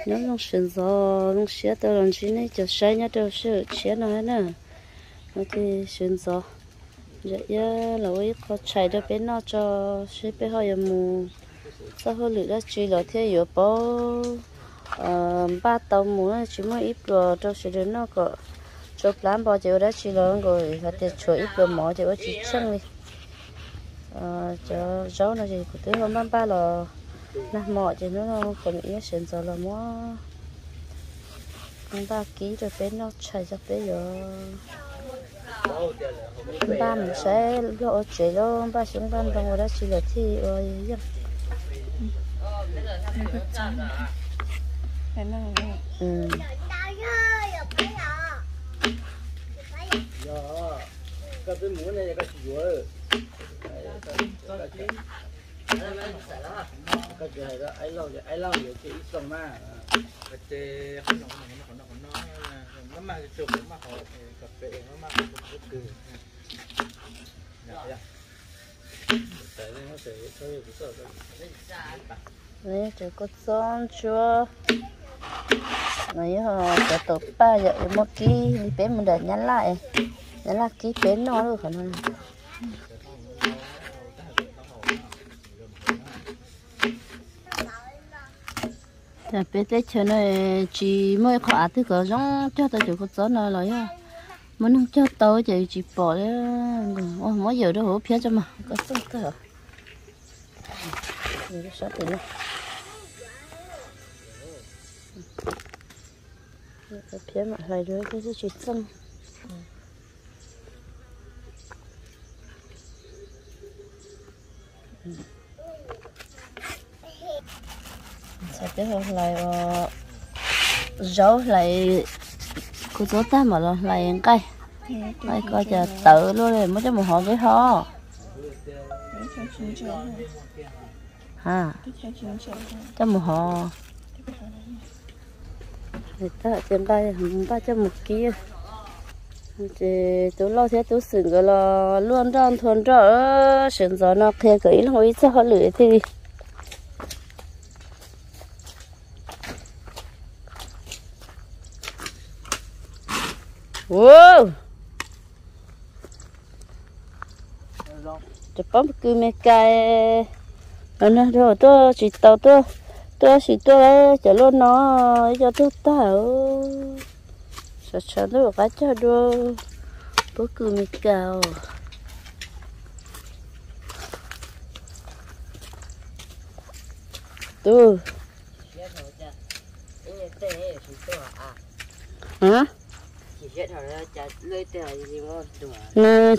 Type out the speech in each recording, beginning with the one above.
Nyob zoo sawv ntxov, zoo siab tau los ntsib nej cov saib nyob rau sij hawm tshiab no na. No ces sawv ntxov, ntawm iab los ua ib qho tshais rau peb noj tso, seb peb ho yuav mus txoj hauj lwm dab tsi los thiaj yuav paub npaj tau mus na, tsis muaj ib pluas rau sawv daws noj kom tsau plab npo ces ua dab tsi los nkaus, hais tias tshuav ib pluas mov ces ua tsis tsheej li. Cov zaub no ces kuv twb ho npaj npaj los nag hmo ces hnub no kuv niam iab sawv ntxov los muab npaj kib rau peb noj tshais tso peb yuav npaj mus saib luag ua tsev los npaj xyoob npaj ntoo ua dab tsi los thiaj ua yeej. Koj twb mus ne, koj tsis yuav. Koj tsis hais rau Aib Lauj, Aib Lauj yuav kiag ib xoo mas. Ces qhov no, qhov no, qhov no, maj maj tsuag, maj maj qhov kas fes, maj maj qhov pob kws. Cov kua txob ntsuab no yog cov taum paj yom, muaj kib li peb mus nram Nyab Laj, Nyab Laj kib peb noj lawm qhov no. Cas peb teb chaws no tsis muaj ib qho av twg kom zoo cog tau cov kua txob no los yog muaj neeg cog tau ces tsis pom li. Muab yawm rau hauv phiab tso mas koj txooj tag. Sab tim no. Phiab mam hlais dua thiab tsis txooj. Txhais teb ho hlais zaub, hlais kua txob tag mam los hlais nqaij. Nqaij ko cas tawv luaj li, muab coj mus hov peb ho. Ha, coj mus hov. Tag ces nqaij npaj coj mus kib. Ces tub Lauj thiab tub Xwm nkawd los luaj nroj nthua nroj, sawv ntxov no qhia kom ib leeg ua ib txoj hauj lwm thiaj li. Cov pob kws Meskas los nag rau tuaj tsis tau tuaj, tuaj sis tuaj cov luaj no ib co tuag tag. Sawv tshav ntuj qab cog dua pob kws Meskas os. Tus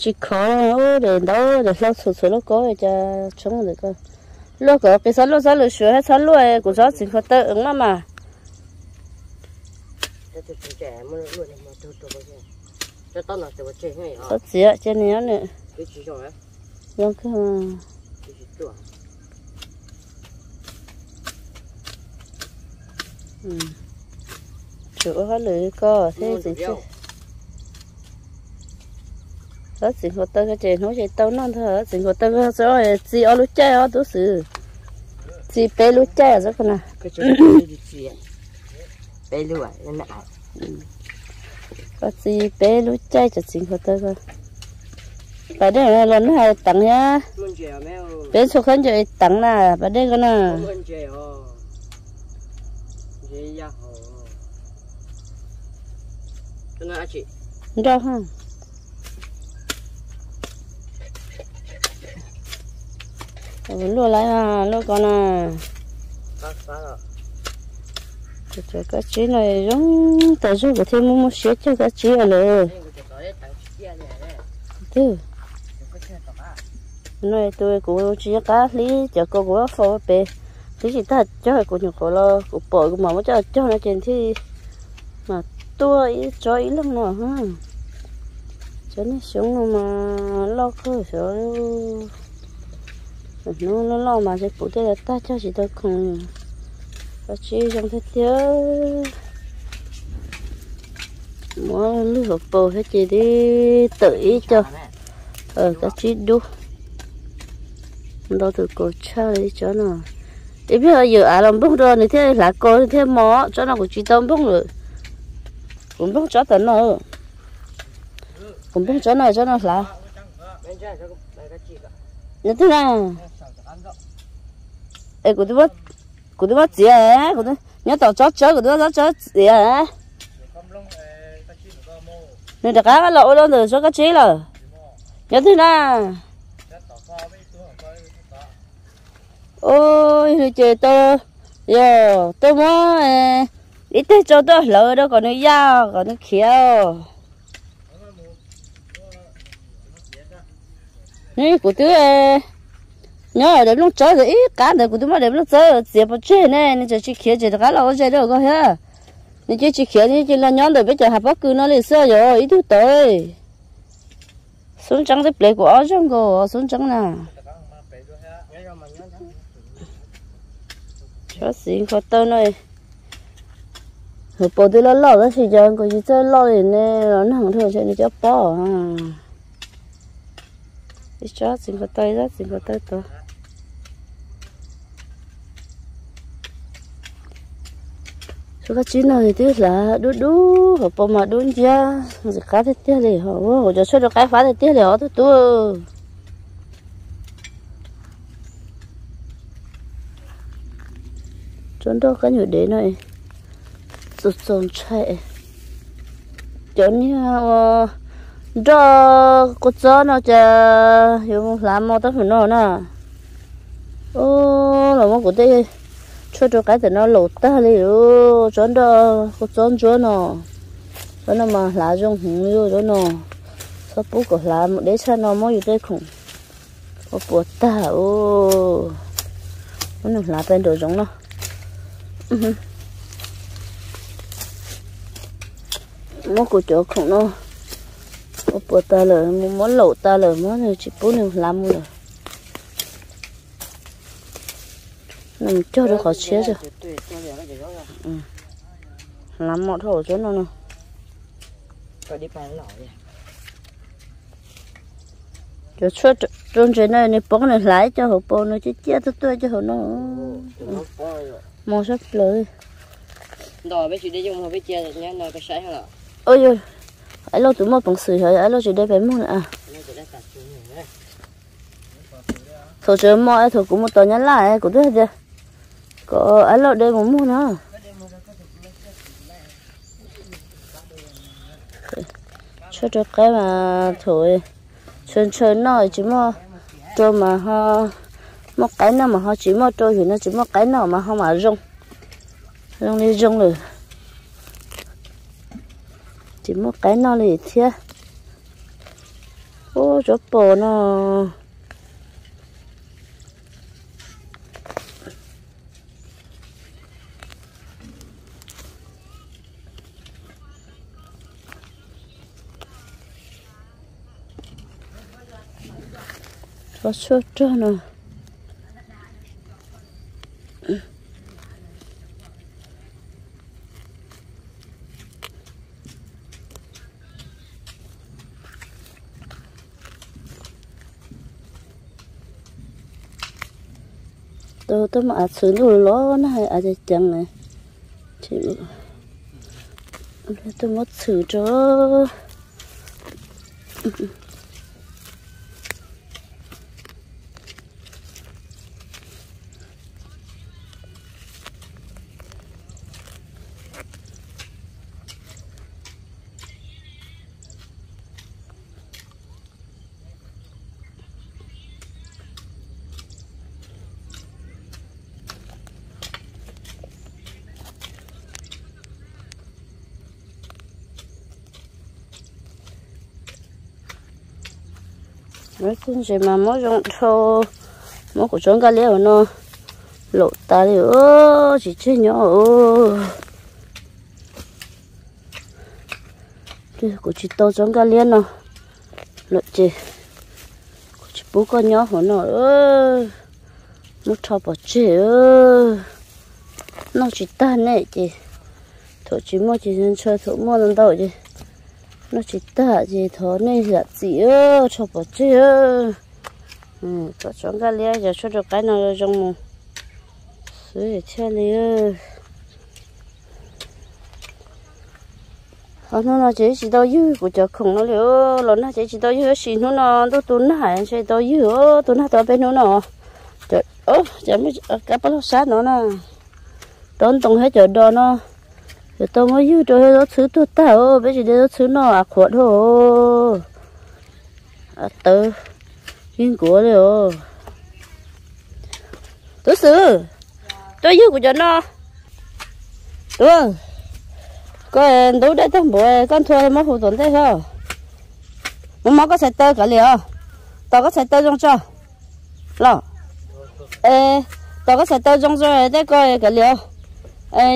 tsis khov, ub, daim ntaub daim hlau txhuam txhuam lauj kaub cas tshoob ntawm ko. Luaj kom qis, txhob luaj txhob lwm suav thiab txhob luaj, kuv txhob txiv khuav taw maj mas. Txhob txiav cia nws nyob nws zoo kawg. Tsuas ua hauj lwm ko thiab txiv txi. Txhob txiv khuav taw ko ces hnub ces tau noj ntag, txiv khuav taw ko txi ob lub caij os tub Xwm. Txi peb lub caij os ko na. Koj txi peb lub caij cov txiv khuav taw ko. Pas dej los nag teev thiab. Peb ntxhua khaub ncaws teev na pas dej ko na. Nroj. Luaj lawm, luaj ko na. Cov kab tsib no zoo tas zog kuv thiaj muaj muaj siab cog kab tsib lawm. Twb no tus kuv tsis nco qab hlib cov ko kuv faus pem, hlib tsis tag cog kuv nyuam qhuav los kuv pom kuv mam muab coj cog no ces thiaj mam tuaj ib tsob ib leeg no. Cov niag xyoob no mas loj kawg xyov. Hnub loj loj mas ces kuv thiaj li tag cog tsis tau khoom. Kab tsib zoo tiag tiag. Muab lwg hauv paus thiab ces twb tawm ib co kab tsib dub. Ntau tus kaus tshaj li tsob no. Ib pliag yawm av los npoog rau nws thiaj hlav kos nws thiaj mos. Tsob no kuv tsis tau npoog lawm. Kuv npoog tsob tom no. Kuv npoog tsob no, tsob no hlav. Nyob twg na? Es kuv twb muab txiav, nyob tom tsob tsawb, kuv twb muab tsob tsawb txiav. Nws rov qab los ua rau ntawm tsob kab tsib lawm. Nyob twg na? Ua li ces tau, yog tau muab ib teg tsau tuaj hlawv rau kom nws ya, kom nws khiav. Nws kuv twb nyob daim nplooj tsawb ntawd ib qab ntawd, kuv twb muab daim nplooj tsawb txiav pov tseg ne, nws tseem tsis khiav, tseem rov qab los ua zes rau koj thiab. Nws cia tsis khiav, nws cia los nyob ntawm peb cov hav pob kws no li xwb yog ib tug tod. Xub ntseeb twb plev kuv ob zaug nkaus xub ntseeb na. Tsob txiv nkaus taw no, hauv paus twb loj loj tab sis cov nkaus tsis txawj loj li ne, los nag dhau ntshe nws cov pob. Ib tsob txiv nkaus taw, ib tsob txiv nkaus taw tod. Tsob kab tsib no twb hlav dub dub, hauv paus mas dub nciab, ntxim qab tiag tiag li. Hauv cov tshuaj rau qaib fab tiag tiag li os tub tub. Tsob nroj kab nyuam dev no txaus txaus ntshai. Cov niag ua nroj kua txob no cas yuav mus hlav mos tau hauv no na. Los muab kuv tej tshuaj rau qaib tam no laum tag li. Tsob nroj kua txob ntsuab no, tsob no mas hlav zoo heev li tsob no. Txhob pub kom hlav mus deb tshaj no muab yus tej khoom ua puas tag. Muab nws hlav pes nraum zoov no. Muab kuv cov khoom no ua puas tas lawm, mus muab laum tas lawm, muab nws tsis pub nws hlav mus lawm. Nws cog rau qhov tshiab tso. Hlav mos dhau tsob no no. Cov tshuaj rau ntses no nws poob nws hlav ib co hauv paus, nws ciaj ciaj tuaj tuaj ib co hauv no. Mos sab plaws. Aib Lauj tus muaj peev xwm yog Aib Lauj tsis de pes muag na. Thaum tseem mos thaum kuv mus tom Nyab Laj kuv twb hais tias kom Aib Lauj de mus muag na. Tshuaj rau qaib mas thaum ntshaw ntshaw noj tsis muaj rau mas ho muaj qaib noj mas ho tsis muaj rau, yus no tsis muaj qaib noj mas ho mam zoo, zoo li zoo lawm. Tsis muaj qaib noj li thiab. Ub, tsob pos no. Tsob tshuaj rog no. Tau tuaj muaj av txhwv ntuj los na, av ceev ceev na. Tuaj muab txhwv rau. Txuj ntses mas muab zoo dhau, muab kuv tsob nkaj liab hauv no laum tas li, tsis tseg nyob. Kuv tsis tau tsob nkaj liab no lawm ces kuv tsis pub koj nyob hauv no. Muab rho pov tseg, noj tsis tag ne ces thaum tsis muaj ces ntshaw, thaum muaj ntau ces noj tsis tag ces thov nej zam txim, rho pov tseg. Kom tsob nkaj liab yog tshuaj rau qaib no zoo mus. Tshaj li. Ho hnub no ces tsis tau ywg kuv cov khoom no li, los nag ces tsis tau ywg, tab sis hnub no ntuj tu nag ntshe tau ywg, tu nag tau peb hnub no. Cov, cov kab paj log sab no na, rau ntoo thiab cov dos no, yuav tau muab ywg rau zaub txhwb tuag tag, peb tsis de zaub txhwb noj, av qhuav dhau. Av tawv ib nkuav li os. Tub Xwm, tuaj ywg kuv cov no. Tub, koj ntub dej tag npaum, koj nthua muab hu tom ntej ho. Muab mob koj txhais taw kav liam os. Tos koj txhais taw zoo tso los. Es tos koj txhais taw zoo tso tej ko kav liam os.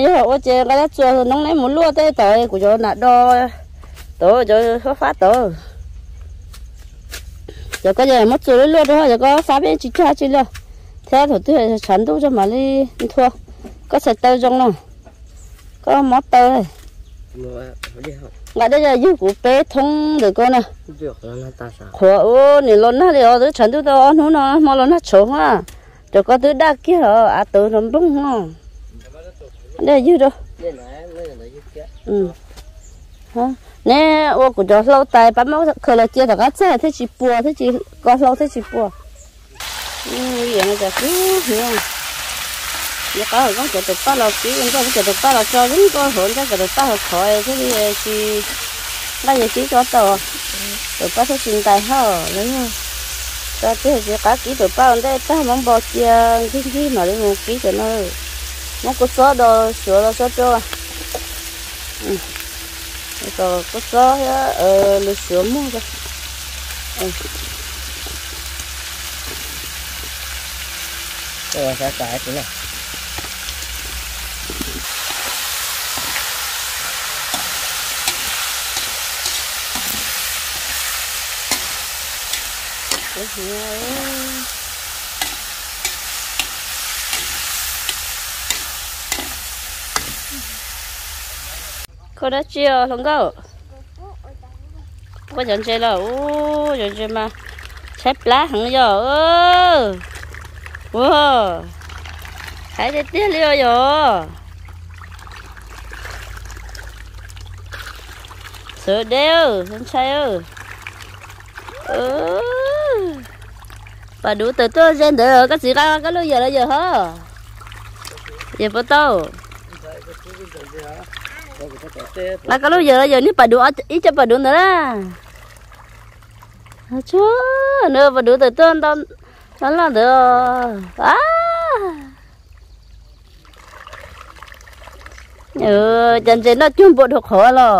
Yog ua ces nqa dab txuas noob neb mus luaj tej tom kuv cov nam do tod, cov fab fab tod. Cov ko ces muab txuas luaj luaj rau, cov ko fab peb tsis cog tsi li. Thiab thaum twg tshav ntuj tso mam li nthua. Koj txhais taw zoo no, koj mob taw. Nqa dej ywg kuv peb thoob ntawm ko na. Qhuav ua nim los nag li os, twb tshav ntuj tau ob hnub no, hmo los nag tshauv a. Cov ko twb daj kiag os, av tawv nplooj no. Dej ywg rau. Neb ua kuv cov hlau tais pab muab khaws los cia tom qab txaj thiaj tsis puas, thiaj tsis, ko hlau thiaj tsis puas. Cov kub hniav, nws qab hauv koob cov tawm paj los kib, nraj cov tawm paj los tso, nraj hauv, nraj cov tawm paj hauv qhov thiaj li tsis nqaij, yog kib tso tau, tawm paj thiaj tsis ntais hauj los yog. Tso tiag tsis qab kib tawm paj ua ntej tag, muab npo cia nkig nkig mam li mus kib cov no. Muab kua xob do suav los tso rau. Kom kua xob thiab lws suav muag. Khuas dab tsi os hluas nkauj? Puab cov ntses los, ua cov ntses mas tshaib plab heev yog. Ua, hais tiag tiag li os yog. Sawv deb, ntshai. Pas Duv tawm tuaj ze ntawd, koj txiv nqa koj lub yawm los yawm hov. Yawm puas tau? Nqa koj lub yawm los yawm niag Pas Duv, ib co Pas Duv ntawd na. Tsuag, nws Pas Duv tawm tuaj ntau loj ntawd. Cov ntses noj cuag npua dhau qhov los.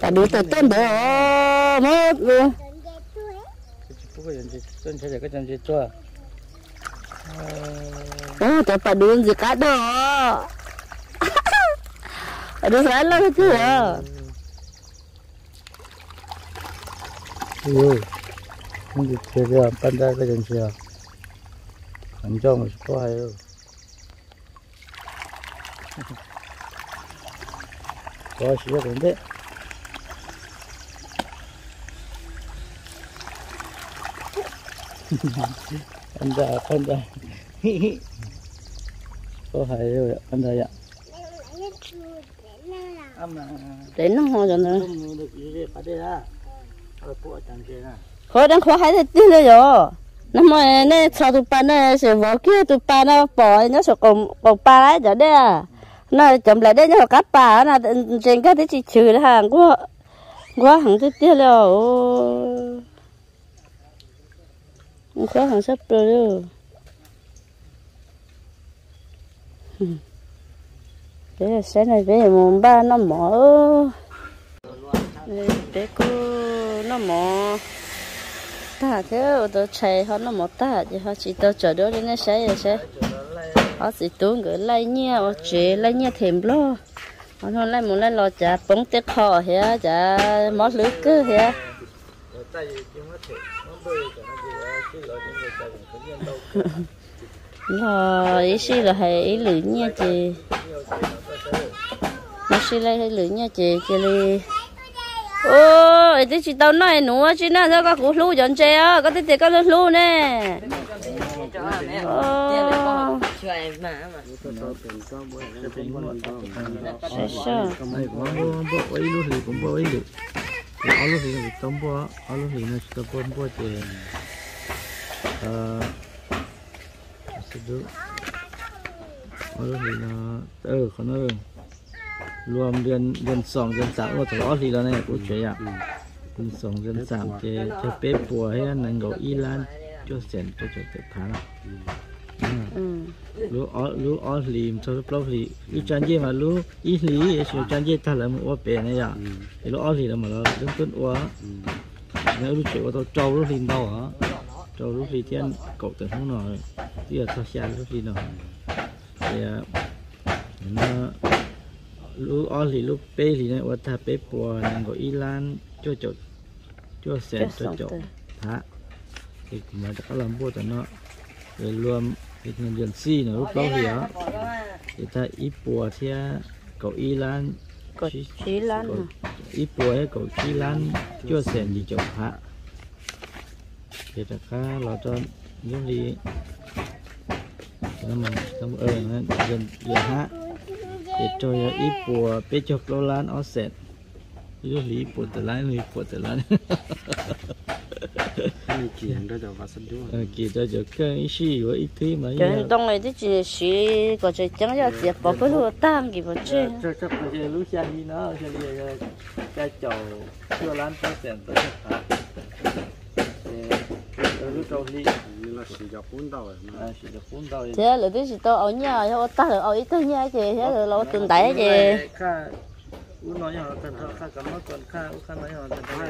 Pas Duv tawm tuaj ntawd os. Cov Pas Duv ntxim qab dog. Pas Duv xav loj tiag. Ntsis cia li, Paj Ntaj koj cov ntses, qhov ncauj mas tsis paub hais. Kov siab tus ntej. Paj Ntaj, Paj Ntaj, tsis paub hais, Paj Ntaj yom. Peb noj ho ntawd. Qhuav deev qhuav hais tiag tiag li yom. Nag hmo nej txhos tus pas no, vov kiag tus pas no pom nyob saum qaum pas lawm cov dej. No cov nplaim dej nyob hauv qab pas no, ntses nkag twb tsis chwv li, nquag heev tiag tiag li os. Nquag heev sab plaws li. Peb saib no peb mus npaj noj mov. Peb kuj noj mov tag thiab, ua tau tshais ho noj mov tag ces ho tsis tau tsam dua li nej saib saib. Ob txiv tub nkawd laij nyiaj ua tsev, laij nyiaj them nplog. Ho no laij mus laij los cav poob tej qho thiab, cav mob hlwb kawg thiab. Los ib sij los hais ib lwm nyiaj ces, Nws sib laij hais lwm nyiaj ces cia li. Ua, es twb tsis tau noj es nuv tsi na, txhob koj kuv hlub cov ntses os, koj twb tias koj hlub hlub ne. Ua, ua ib lub hlis kuv npuaj ib lwm, ob lub hlis kuv tau npuaj, ob lub hlis no tsis tau npuaj npuaj ces ob lub hlis no, qhov no luag ntsia xoom ntsia xam ua tau ob hlis los ne kuv tsev yom. Ntsia xoom ntsia xam ces cog peb puas thiab nees nkaum ib lab cuaj xees rau caum tawm phav na. Lub ob hlis txog lub plaub hlis, wb tsa ncej mas lub ib hlis es tsis tsa ncej tag lawv mus ua pem na yom. Es lub ob hlis lawv mam los lub tub ua. Tam sim no wb lub tsev ua tau rau lub hli ntau os, rau lub hli thiab kaum tawm hnub no, twb yog txog xya lub hli no. Ces lub ob hlis lub peb hlis ne ua tag peb puas nees nkaum ib lab cuaj caum, cuaj xees rau caum phav. Ces kuv mam rov qab los npuaj tam no, luag ntsia xij no lub plaub hlis os, ces tag ib puas thiab kaum ib lab, ib puas thiab kaum tsib lab cuaj xees yim caum phav. Ces rov qab los rau lub hli hab, ces raug yog ib puas peb caug plaub lab ob xees. Lub hlis ib puas tawm lab, lub hlis ib puas tawm lab. Kis rau cov keej ib sij yuav ib thib mas ntoo twb tsis siv kom tseem ceeb, yog txiav pov pawg lug tag nkis pov tseg. Lub xya hli no xya caum cuaj lab plaub xees tawm phav. Lub rau hli thiab lawv twb tsis tau au nyiaj, yog ua tag lawm au ib tag nyiaj ces thiab lawv los ua tus ntaiv ces Ub no yog tag nrho qhaj kav mob ko qhaj ub qhaj no yog tag nrho.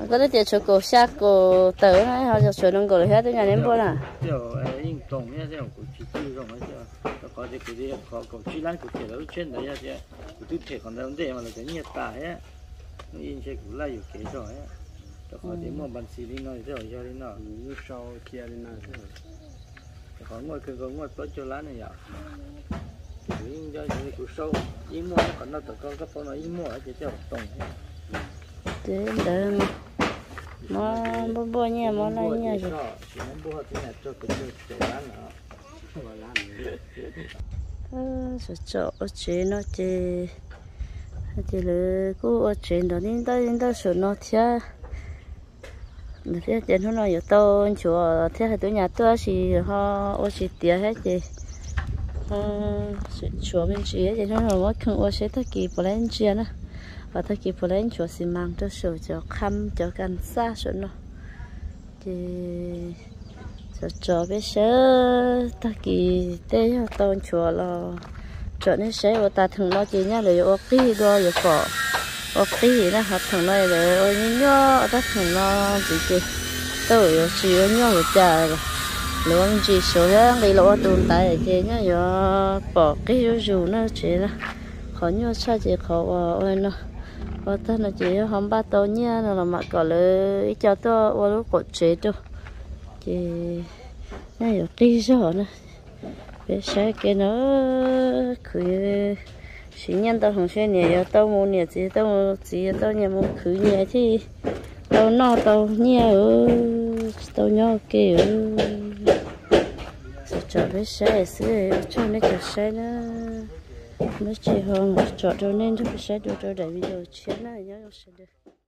Koj twb tias tshuav kaum xya kaum tawm no ho yog tshuav nees nkaum lawm thiab twb nyob neb npuaj na. Tej zaum yeej ploom thiab tej zaum kuv tsis txawj zoo thiab, rau qhov tias kuv tias qhov kaum tsib lab kuv them lawv lub tsheb ntawd yog tias kuv twb them qhov ntawd ntej mas lawv cov nyiaj tas thiab. Hnub ib ntshe kuv laj yuam kev zog thiab, rau qhov tias muaj npas ntxis li no tej zaum yog li no. Rau qhov muaj kawg nkaus muaj plaub caug lab ne yom. Ces kuv yeej nco kuv sau, yeej muaj qhov no tom koj koj paub no yeej muaj ces tej zaum ploom thiab. Ces ntawd mob npuaj npuaj nyiaj mob laj nyiaj ces tsis mob npuaj tib yam rau pes tsawg caum lab no. Tsom tsom ua tsev no ces, ces lawv kuj ua tsev nrov ntij ntawj ntij ntawj saum no thiab. Lawv thiaj tias hnub no yuav tau nchuav thiab hais tub nyam tuaj tab sis ho ua tsis tiav thiab ces nchuav me ntsis ces hnub no muab khoom ua seb tag kis puas laib ntsia na. Ho tag kis puas laib nchuav xi mas rau saum cov qham cov kas xaj saum no. Ces tsom tsom peb saib tag kis tej yog tau nchuav los tsom nej saib. Ua tas theem no ces nyaj lawv yuav ua qig dua yuav pom ua qig na. Ho theem no lawv ua nyuaj nyuaj, tab theem no ntxiv ces tej zaum yuav tsis ua nyuaj ua cas. Lawv ua me ntsis suav thiab nqis los ua tus ntaiv ces nyaj yuav pom qig zuj zus na tsev na. Qhov nyuaj tshaj ces qhov uas ua no, ua tag no ces yog ho npaj tau nyiaj no los mam kom lawv ib co tuaj ua lub qaum tsev rau. Ces nyaj yuav qig zog na. Peb saib kev no khwv, siv nyiaj ntau heev seb niam yuav tau mus, niam txiv tau mus, txiv yuav tau nyias mus khwv nyias thiaj tau noj tau nyiaj, tsis tau nyob ua ke. Tsom tsom peb saib xwb, ua tsaug nej cov saib na. Muaj tsis ho tsom rau nej nrog peb saib dua rau daim video tshiab na, nyob zoo sawv daws.